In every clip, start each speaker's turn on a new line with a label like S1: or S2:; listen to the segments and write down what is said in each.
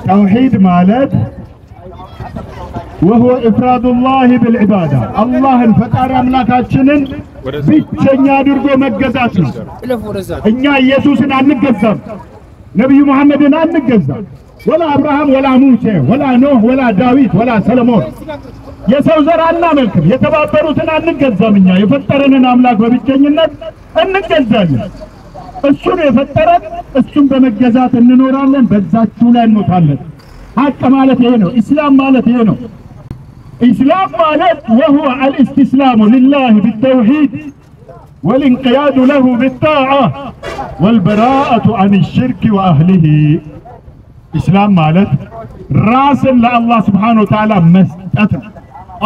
S1: ተውሂድ ማለት وهو إفراد الله بالعبادة አላህን ፈጣሪ አምላካችንን ብቸኛ አድርጎ መገዛት ነው። እኛ ኢየሱስን አንገዛም፣ ነቢዩ መሐመድን አንገዛም፣ ወላ አብርሃም ወላ ሙሴ ወላ ኖህ ወላ ዳዊት ወላ ሰለሞን የሰው ዘር አናመልክም። የተባበሩትን አንገዛም። እኛ የፈጠረንን አምላክ በብቸኝነት እንገዛለን። እሱን የፈጠረን እሱን በመገዛት እንኖራለን፣ በዛችሁ ላይ እንሞታለን። ሐቅ ማለት ይሄ ነው። ኢስላም ማለት ይሄ ነው። ኢስላም ማለት وهو الاستسلام لله بالتوحيد والانقياد له بالطاعة والبراءة عن الشرك وأهله። ኢስላም ማለት ራስን ለአላህ ስብሓነሁ ወተዓላ መስጠት ነው።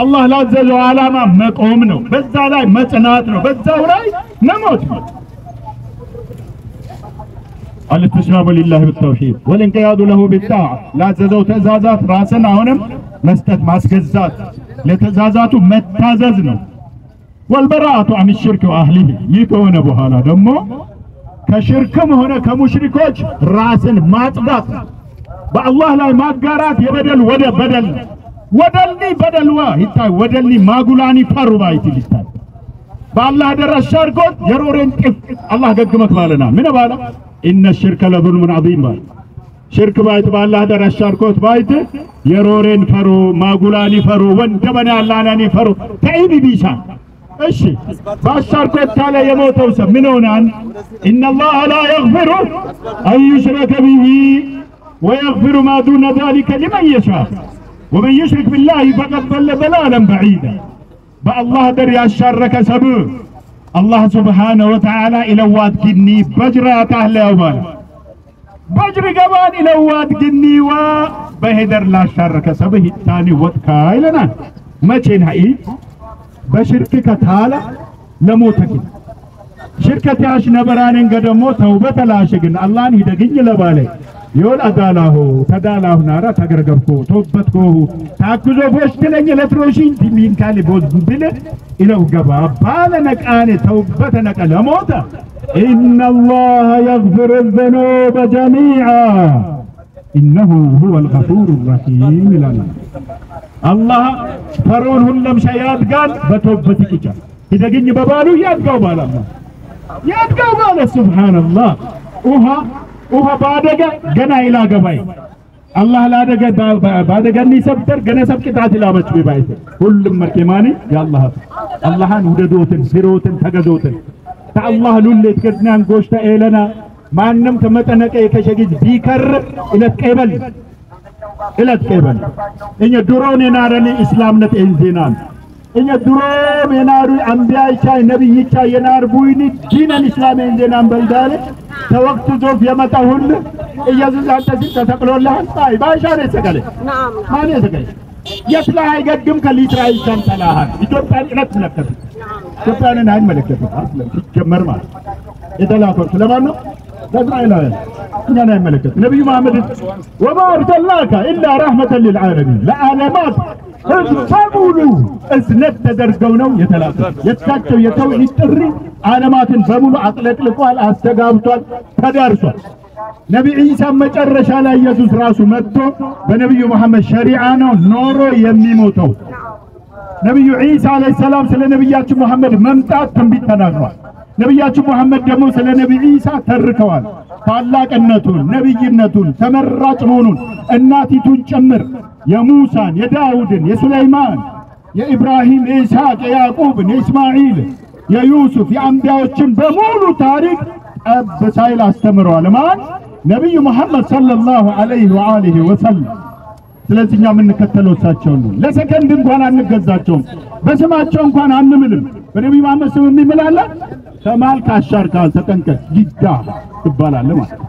S1: አላህ ላዘዘው ዓላማ መቆም ነው። በዛ ላይ መጽናት ነው። በዛው ላይ መሞት ነው። الاستسلام لله بالتوحيد والانقياد له بالطاعة ላዘዘው ትእዛዛት ራስን አሁንም መስጠት ማስገዛት፣ ለትእዛዛቱ መታዘዝ ነው። والبراءة عن الشرك وأهله። ይህ ከሆነ በኋላ ደግሞ ከሽርክም ሆነ ከሙሽሪኮች ራስን ማጽዳት ነው። በአላህ ላይ ማጋራት የበደል ወደ በደል ነው። ወደልኒ በደልዋ ይታይ ወደልኒ ማጉላኒ ፈሩ ባይቲ ይታይ በአላህ ደረስ ሻርኮት የሮሬን ጥፍ አላህ ገግመክ ባለና ምን ባላ إن الشرك لظلم عظيم ባለ ሽርክ ባይት በአላህ ደረስ ሻርኮት ባይት የሮሬን ፈሩ ማጉላኒ ፈሩ ወንደበና አላናኒ ፈሩ ተይቢ ቢሻ እሺ ባሻርኮት ታለ የሞተው ሰው ምን ሆናን? إن الله لا يغفر أن يشرك به ويغفر ما دون ذلك لمن يشاء ومن يشرك بالله فقد ضل ضلالا بعيدا። በአላህ ደር ያሻረከ ሰብ አላህ ስብሓነሁ ወተዓላ ኢለዋት ግኒ በጅራ ታህለያው ባለ በጅር ገባን ኢለዋት ግኒ ዋ በሄደር ላሻረከ ሰብ ሂታኒ ወጥካ ይለናል። መቼ ናኢ በሽርክ ከታለ ለሞተ ግን ሽርከት ያሽ ነበራንን ገደሞ ተውበት ላሽ ግን አላህን ሂደግኝ ለባለ ዮል አዳላሁ ተዳላሁ ናራ ተገርገብኮ ተውበትኮሁ ታክዞ ቦሽትለኝ ለትሮሽን ቲሚን ካሊ ቦዝ ብል ኢለው ገባ ባለ ነቃኔ ተውበተ ነቀ ለሞተ إن الله يغفر الذنوب جميعا إنه هو الغفور الرحيم ይላል። አላህ ፈሮን ሁለም ሸይ ያድጋል በተውበት ይቅጫል። ሂደግኝ በባሉ ያድጋው ባለ አላህ ያድጋው ባለ ሱብሃንአላህ። ውሃ ውሃ ባደገ ገና ይላ ገባይ አላህ ላደገ ባደገኒ ሰብተር ገነ ሰብ ቅጣት ይላበች ቢባይት ሁሉም መርኬማኒ ያአላህ አላህን ውደዶትን ሲሮትን ተገዞትን ተአላህ ሉሌት ገድናን ጎሽተ ኤለና ማንም ከመጠነቀ የከሸግጅ ቢከር እለት ቀይበል እለት ቀይበል እኛ ድሮን የናረኒ እስላምነት ኤንዜናን እኛ ድሮም የናሩ አንቢያይቻ ነብይቻ የናር ቡይኒ ዲነን እስላም ኤንዜናን በልዳለ ተወቅቱ ዞፍ የመጣ ሁሉ ኢየሱስ አንተ ሲል ተሰቅሎልሃል። ባይ ባይሻ ነው የሰቀለ ማን የሰቀለ የትላ አይገግም ከሊትራይል ተንጠላሃል ኢትዮጵያን እለት መለከት ኢትዮጵያንን አይመለከትም አስለም ሲጀመር ማለት የተላከው ስለማን ነው? ለእስራኤላውያን እኛን አይመለከትም። ነብዩ መሐመድ ወማ አርሰልናከ ኢላ ረህመተን ሊልዓለሚን ለዓለማት ህዝብ በሙሉ እዝነት ተደርገው ነው የተላከው። የእሳቸው የተውሂድ ጥሪ ዓለማትን በሙሉ አጥለቅልቋል፣ አስተጋብቷል፣ ተዳርሷል። ነቢ ዒሳ መጨረሻ ላይ ኢየሱስ ራሱ መጥቶ በነቢዩ መሐመድ ሸሪዓ ነው ኖሮ የሚሞተው። ነቢዩ ዒሳ ዓለይሂ ሰላም ስለ ነቢያችን መሐመድ መምጣት ትንቢት ተናግሯል። ነቢያችን መሐመድ ደግሞ ስለ ነቢ ዒሳ ተርከዋል። ታላቅነቱን፣ ነቢይነቱን፣ ተመራጭ መሆኑን እናቲቱን ጭምር የሙሳን፣ የዳውድን፣ የሱለይማን፣ የኢብራሂም፣ የኢስሐቅ፣ የያዕቁብን፣ የእስማዒል፣ የዩሱፍ፣ የአንቢያዎችን በሙሉ ታሪክ ጠብ ሳይል አስተምረዋል። ማን? ነቢዩ መሐመድ ሰለላሁ ዐለይሂ ወአሊሂ ወሰለም። ስለዚህ እኛ የምንከተለው እሳቸውን ነው። ለሰከንድ እንኳን አንገዛቸውም። በስማቸው እንኳን አንምልም። በነቢዩ መሐመድ ስም የሚምል አለ? ከማልክ አሻርካል፣ ተጠንቀቅ፣ ጊዳ ትባላለህ ማለት